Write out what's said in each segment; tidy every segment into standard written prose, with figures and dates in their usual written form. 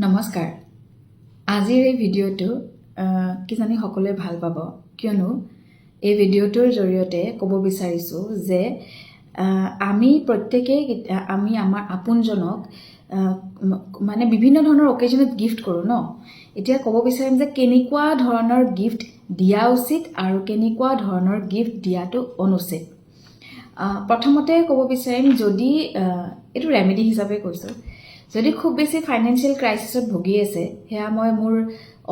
নমস্কাৰ। আজিৰ এই ভিডিঅ'টো কিজানি সকলোৱে ভাল পাব, কিয়নো এই ভিডিঅ'টোৰ জৰিয়তে ক'ব বিচাৰিছোঁ যে আমি প্ৰত্যেকেই আমি আমাৰ আপোনজনক মানে বিভিন্ন ধৰণৰ অকেজনত গিফ্ট কৰোঁ ন। এতিয়া ক'ব বিচাৰিম যে কেনেকুৱা ধৰণৰ গিফ্ট দিয়া উচিত আৰু কেনেকুৱা ধৰণৰ গিফ্ট দিয়াটো অনুচিত। প্ৰথমতে ক'ব বিচাৰিম, যদি এইটো ৰেমেডি হিচাপে কৈছোঁ, যদি খুব বেছি ফাইনেন্সিয়েল ক্ৰাইচিছত ভুগি আছে, সেয়া মই মোৰ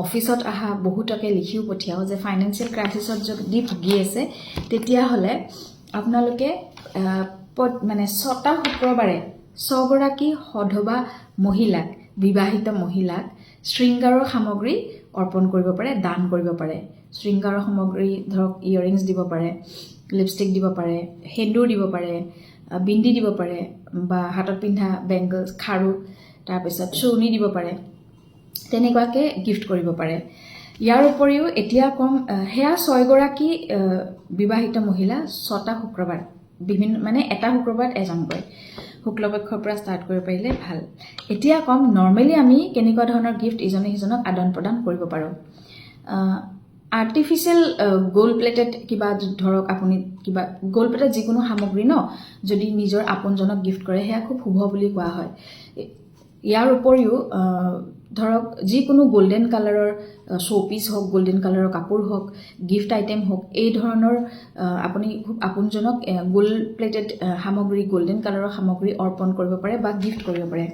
অফিচত অহা বহুতকে লিখিও পঠিয়াওঁ যে ফাইনেন্সিয়েল ক্ৰাইচিছত যদি ভুগি আছে, তেতিয়াহ'লে আপোনালোকে মানে ছটা শুক্ৰবাৰে ছগৰাকী সধবা মহিলাক, বিবাহিত মহিলাক শৃংগাৰৰ সামগ্ৰী অৰ্পণ কৰিব পাৰে, দান কৰিব পাৰে। শৃংগাৰৰ সামগ্ৰী ধৰক ইয়েৰিংছ দিব পাৰে, লিপষ্টিক দিব পাৰে, সেন্দুৰ দিব পাৰে, বিন্দি দিব পাৰে বা হাতত পিন্ধা বেংগলছ, খাৰু, তাৰপিছত চুৰ্ণি দিব পাৰে, তেনেকুৱাকৈ গিফ্ট কৰিব পাৰে। ইয়াৰ উপৰিও এতিয়া ক'ম, সেয়া ছয়গৰাকী বিবাহিত মহিলা, ছটা শুক্ৰবাৰ, বিভিন্ন মানে এটা শুক্ৰবাৰত এজনকৈ, শুক্লপক্ষৰ পৰা ষ্টাৰ্ট কৰিব পাৰিলে ভাল। এতিয়া ক'ম নৰ্মেলি আমি কেনেকুৱা ধৰণৰ গিফ্ট ইজনে সিজনক আদান প্ৰদান কৰিব পাৰোঁ। আৰ্টিফিচিয়েল গ'ল্ড প্লেটেড কিবা, ধৰক আপুনি কিবা গ'ল্ড প্লেটেড যিকোনো সামগ্ৰী ন, যদি নিজৰ আপোনজনক গিফ্ট কৰে, সেয়া খুব শুভ বুলি কোৱা হয়। ইয়াৰ উপৰিও ধৰক যিকোনো গ'ল্ডেন কালাৰৰ শ্ব'পিচ হওক, গ'ল্ডেন কালাৰৰ কাপোৰ হওক, গিফ্ট আইটেম হওক, এই ধৰণৰ আপুনি খুব আপোনজনক গ'ল্ড প্লেটেড সামগ্ৰী, গ'ল্ডেন কালাৰৰ সামগ্ৰী অৰ্পণ কৰিব পাৰে বা গিফ্ট কৰিব পাৰে।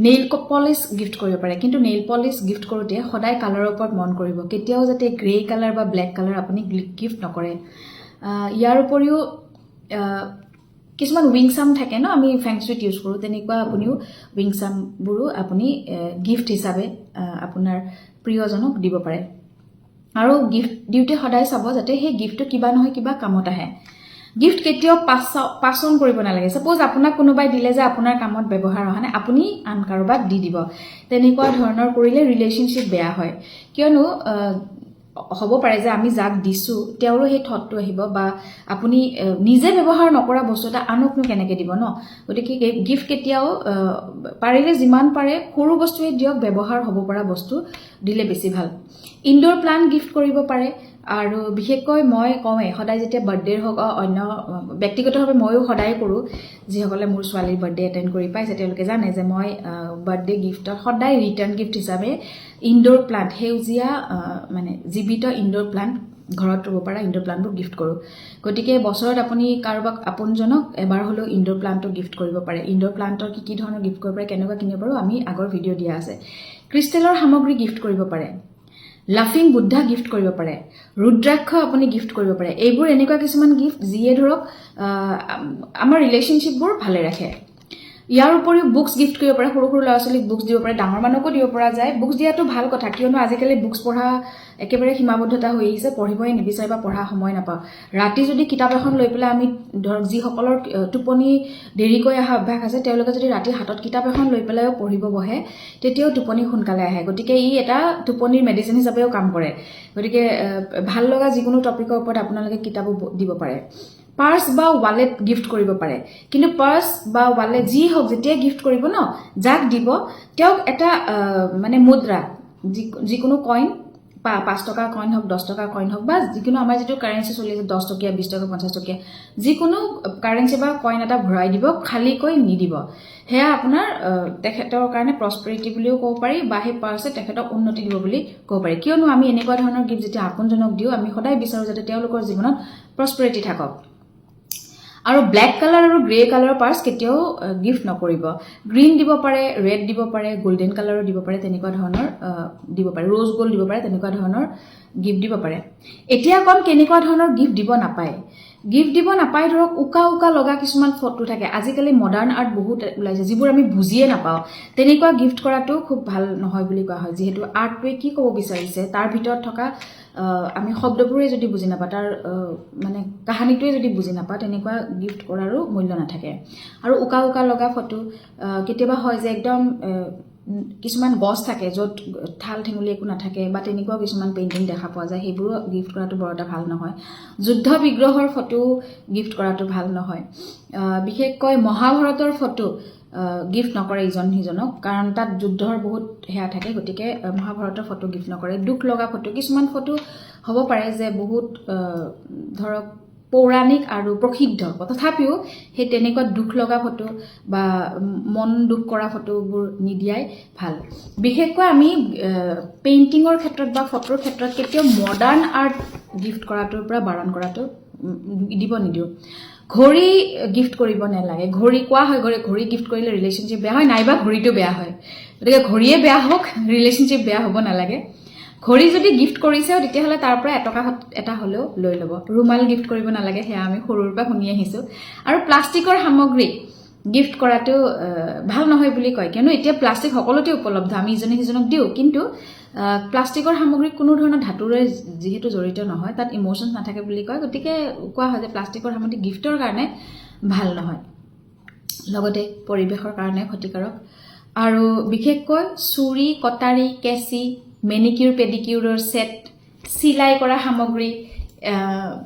নেইল পলিচ গিফ্ট কৰিব পাৰে, কিন্তু নেইল পলিচ গিফ্ট কৰোঁতে সদায় কালাৰৰ ওপৰত মন কৰিব, কেতিয়াও যাতে গ্ৰে কালাৰ বা ব্লেক কালাৰ আপুনি গিফ্ট নকৰে। ইয়াৰ উপৰিও কিছুমান উইং চাৰ্ম থাকে ন, আমি ফেংচুইত ইউজ কৰোঁ, তেনেকুৱা আপুনিও উইং চাৰ্মবোৰো আপুনি গিফ্ট হিচাপে আপোনাৰ প্ৰিয়জনক দিব পাৰে। আৰু গিফ্ট দিওঁতে সদায় চাব যাতে সেই গিফ্টটো কিবা নহয় কিবা কামত আহে। গিফ্ট কেতিয়াও পাছ অন কৰিব নালাগে। ছাপ'জ আপোনাক কোনোবাই দিলে যে আপোনাৰ কামত ব্যৱহাৰ অহা নাই, আপুনি আন কাৰোবাক দি দিব, তেনেকুৱা ধৰণৰ কৰিলে ৰিলেশ্যনশ্বিপ বেয়া হয়। কিয়নো হ'ব পাৰে যে আমি যাক দিছোঁ তেওঁৰো সেই থটটো আহিব বা আপুনি নিজে ব্যৱহাৰ নকৰা বস্তু এটা আনকনো কেনেকৈ দিব ন। গতিকে গিফ্ট কেতিয়াও পাৰিলে যিমান পাৰে সৰু বস্তুৱে দিয়ক, ব্যৱহাৰ হ'ব পৰা বস্তু দিলে বেছি ভাল। ইনড'ৰ প্লাণ্ট গিফ্ট কৰিব পাৰে। আৰু বিশেষকৈ মই কওঁৱেই সদায়, যেতিয়া বাৰ্থডেৰ হওক, অন্য ব্যক্তিগতভাৱে ময়ো সদায় কৰোঁ, যিসকলে মোৰ ছোৱালীৰ বাৰ্থডে এটেণ্ড কৰি পাইছে তেওঁলোকে জানে যে মই বাৰ্থডে গিফ্টত সদায় ৰিটাৰ্ণ গিফ্ট হিচাপে ইনড'ৰ প্লাণ্ট, সেউজীয়া মানে জীৱিত ইনড'ৰ প্লাণ্ট, ঘৰত ৰুব পৰা ইনড'ৰ প্লাণ্টবোৰ গিফ্ট কৰোঁ। গতিকে বছৰত আপুনি কাৰোবাক আপোনজনক এবাৰ হ'লেও ইনড'ৰ প্লাণ্টটো গিফ্ট কৰিব পাৰে। ইনড'ৰ প্লাণ্টৰ কি কি ধৰণৰ গিফ্ট কৰিব পাৰে, কেনেকুৱা কিনিব পাৰোঁ, আমি আগৰ ভিডিঅ' দিয়া আছে। ক্ৰিষ্টেলৰ সামগ্ৰী গিফ্ট কৰিব পাৰে, লাফিং বুদ্ধা গিফ্ট কৰিব পাৰে, ৰুদ্ৰাক্ষ আপুনি গিফ্ট কৰিব পাৰে। এইবোৰ এনেকুৱা কিছুমান গিফ্ট যিয়ে ধৰক আমাৰ ৰিলেশ্যনশ্বিপবোৰ ভালে ৰাখে। ইয়াৰ উপৰিও বুকছ গিফ্ট কৰিব পাৰে। সৰু সৰু ল'ৰা ছোৱালীক বুকছ দিব পাৰে, ডাঙৰ মানুহকো দিব পৰা যায়। বুকছ দিয়াটো ভাল কথা, কিয়নো আজিকালি বুকছ পঢ়া একেবাৰে সীমাবদ্ধতা হৈ আহিছে, পঢ়িবই নিবিচাৰে বা পঢ়া সময় নাপাওঁ। ৰাতি যদি কিতাপ এখন লৈ পেলাই আমি ধৰক যিসকলৰ টোপনি দেৰিকৈ অহা অভ্যাস আছে, তেওঁলোকে যদি ৰাতি হাতত কিতাপ এখন লৈ পেলাইও পঢ়িব বহে, তেতিয়াও টোপনি সোনকালে আহে। গতিকে ই এটা টোপনিৰ মেডিচিন হিচাপেও কাম কৰে। গতিকে ভাল লগা যিকোনো টপিকৰ ওপৰত আপোনালোকে কিতাপো দিব পাৰে। পাৰ্চ বা ৱালেট গিফ্ট কৰিব পাৰে, কিন্তু পাৰ্চ বা ৱালেট যি হওক, যেতিয়াই গিফ্ট কৰিব ন, যাক দিব তেওঁক এটা মানে মুদ্ৰা, যিকোনো কইন, 5 টকা কইন হওক, 10 টকা কইন হওক বা যিকোনো আমাৰ যিটো কাৰেঞ্চি চলি আছে, 10 টকীয়া, 20 টকা, 50 টকীয়া, যিকোনো কাৰেঞ্চি বা কইন এটা ভৰাই দিব, খালীকৈ নিদিব। সেয়া আপোনাৰ তেখেতৰ কাৰণে প্ৰস্পেৰিটি বুলিও ক'ব পাৰি বা সেই পাৰ্চে তেখেতক উন্নতি দিব বুলি ক'ব পাৰি। কিয়নো আমি এনেকুৱা ধৰণৰ গিফ্ট যেতিয়া আপোনজনক দিওঁ, আমি সদায় বিচাৰোঁ যাতে তেওঁলোকৰ জীৱনত প্ৰস্পেৰিটি থাকক। আৰু ব্লেক কালাৰ আৰু গ্ৰে কালাৰৰ পাৰ্চ কেতিয়াও গিফ্ট নকৰিব। গ্ৰীণ দিব পাৰে, ৰেড দিব পাৰে, গল্ডেন কালাৰো দিব পাৰে, তেনেকুৱা ধৰণৰ দিব পাৰে, ৰ'জ গ'ল্ড দিব পাৰে, তেনেকুৱা ধৰণৰ গিফ্ট দিব পাৰে। এতিয়া ক'ম কেনেকুৱা ধৰণৰ গিফ্ট দিব নাপায়। গিফ্ট দিব নাপায় ধৰক উকা উকা লগা কিছুমান ফটো থাকে। আজিকালি মডাৰ্ণ আৰ্ট বহুত ওলাইছে, যিবোৰ আমি বুজিয়ে নাপাওঁ, তেনেকুৱা গিফ্ট কৰাটো খুব ভাল নহয় বুলি কোৱা হয়। যিহেতু আৰ্টটোৱে কি ক'ব বিচাৰিছে, তাৰ ভিতৰত থকা আমি শব্দবোৰে যদি বুজি নাপাওঁ, তাৰ মানে কাহানীটোৱে যদি বুজি নাপাওঁ, তেনেকুৱা গিফ্ট কৰাৰো মূল্য নাথাকে। আৰু উকা উকা লগা ফটো, কেতিয়াবা হয় যে একদম কিছুমান গছ থাকে য'ত ঠাল ঠেঙুলি একো নাথাকে বা তেনেকুৱাও কিছুমান পেইণ্টিং দেখা পোৱা যায়, সেইবোৰো গিফ্ট কৰাটো বৰ এটা ভাল নহয়। যুদ্ধ বিগ্ৰহৰ ফটো গিফ্ট কৰাটো ভাল নহয়। বিশেষকৈ মহাভাৰতৰ ফটো গিফ্ট নকৰে ইজন সিজনক, কাৰণ তাত যুদ্ধৰ বহুত সেয়া থাকে। গতিকে মহাভাৰতৰ ফটো গিফ্ট নকৰে। দুখ লগা ফটো, কিছুমান ফটো হ'ব পাৰে যে বহুত ধৰক পৌৰাণিক আৰু প্ৰসিদ্ধ, তথাপিও সেই তেনেকুৱা দুখ লগা ফটো বা মন দুখ কৰা ফটোবোৰ নিদিয়াই ভাল। বিশেষকৈ আমি পেইণ্টিঙৰ ক্ষেত্ৰত বা ফটোৰ ক্ষেত্ৰত কেতিয়াও মডাৰ্ণ আৰ্ট গিফ্ট কৰাটোৰ পৰা বাৰণ কৰাটো দিব নিদিওঁ। ঘড়ী গিফ্ট কৰিব নালাগে। ঘড়ী কোৱা হয়, ঘড়ী গিফ্ট কৰিলে ৰিলেশ্যনশ্বিপ বেয়া হয় নাইবা ঘড়ীটো বেয়া হয়। গতিকে ঘড়ীয়ে বেয়া হওক, ৰিলেশ্যনশ্বিপ বেয়া হ'ব নালাগে। ঘড়ী যদি গিফ্ট কৰিছেও, তেতিয়াহ'লে তাৰ পৰা এটকা এটা হ'লেও লৈ ল'ব। ৰুমাল গিফ্ট কৰিব নালাগে, সেয়া আমি সৰুৰ পৰা শুনি আহিছোঁ। আৰু প্লাষ্টিকৰ সামগ্ৰী গিফ্ট কৰাটো ভাল নহয় বুলি কয়, কিয়নো এতিয়া প্লাষ্টিক সকলোতে উপলব্ধ, আমি ইজনে সিজনক দিওঁ। কিন্তু প্লাষ্টিকৰ সামগ্ৰী কোনো ধৰণৰ ধাতুৰে যিহেতু জড়িত নহয়, তাত ইম'শ্যনছ নাথাকে বুলি কয়। গতিকে কোৱা হয় যে প্লাষ্টিকৰ সামগ্ৰী গিফ্টৰ কাৰণে ভাল নহয়, লগতে পৰিৱেশৰ কাৰণে ক্ষতিকাৰক। আৰু বিশেষকৈ চুৰি, কটাৰী, কেঁচি, মেনিকিউৰ পেডিকিউৰৰ ছেট, চিলাই কৰা সামগ্ৰী,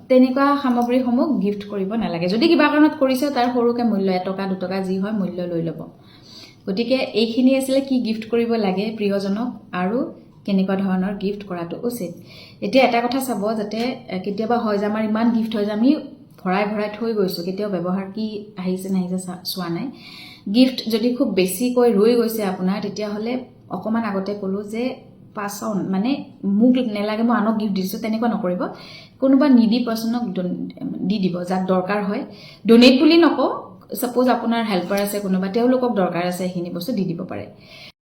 তেনেকুৱা সামগ্ৰীসমূহ গিফ্ট কৰিব নালাগে। যদি কিবা কাৰণত কৰিছে, তাৰ সৰুকৈ মূল্য 1 টকা 2 টকা যি হয় মূল্য লৈ ল'ব। গতিকে এইখিনি আছিলে কি গিফ্ট কৰিব লাগে প্ৰিয়জনক আৰু কেনেকুৱা ধৰণৰ গিফ্ট কৰাটো উচিত। এতিয়া এটা কথা চাব যাতে কেতিয়াবা হয় যে আমাৰ ইমান গিফ্ট হয় যে আমি ভৰাই ভৰাই থৈ গৈছোঁ, কেতিয়াও ব্যৱহাৰ কি আহিছে নাহিছে চোৱা নাই। গিফ্ট যদি খুব বেছিকৈ ৰৈ গৈছে আপোনাৰ, তেতিয়াহ'লে অকণমান আগতে ক'লোঁ যে পাছ অন, মানে মোক নেলাগে, মই আনক গিফ্ট দিছোঁ, তেনেকুৱা নকৰিব। কোনোবা নিডি পাৰ্চনক দি দিব যাক দৰকাৰ হয়। ডনেট বুলি নকওঁ, ছাপ'জ আপোনাৰ হেল্পাৰ আছে কোনোবা, তেওঁলোকক দৰকাৰ আছে, সেইখিনি বস্তু দি দিব পাৰে।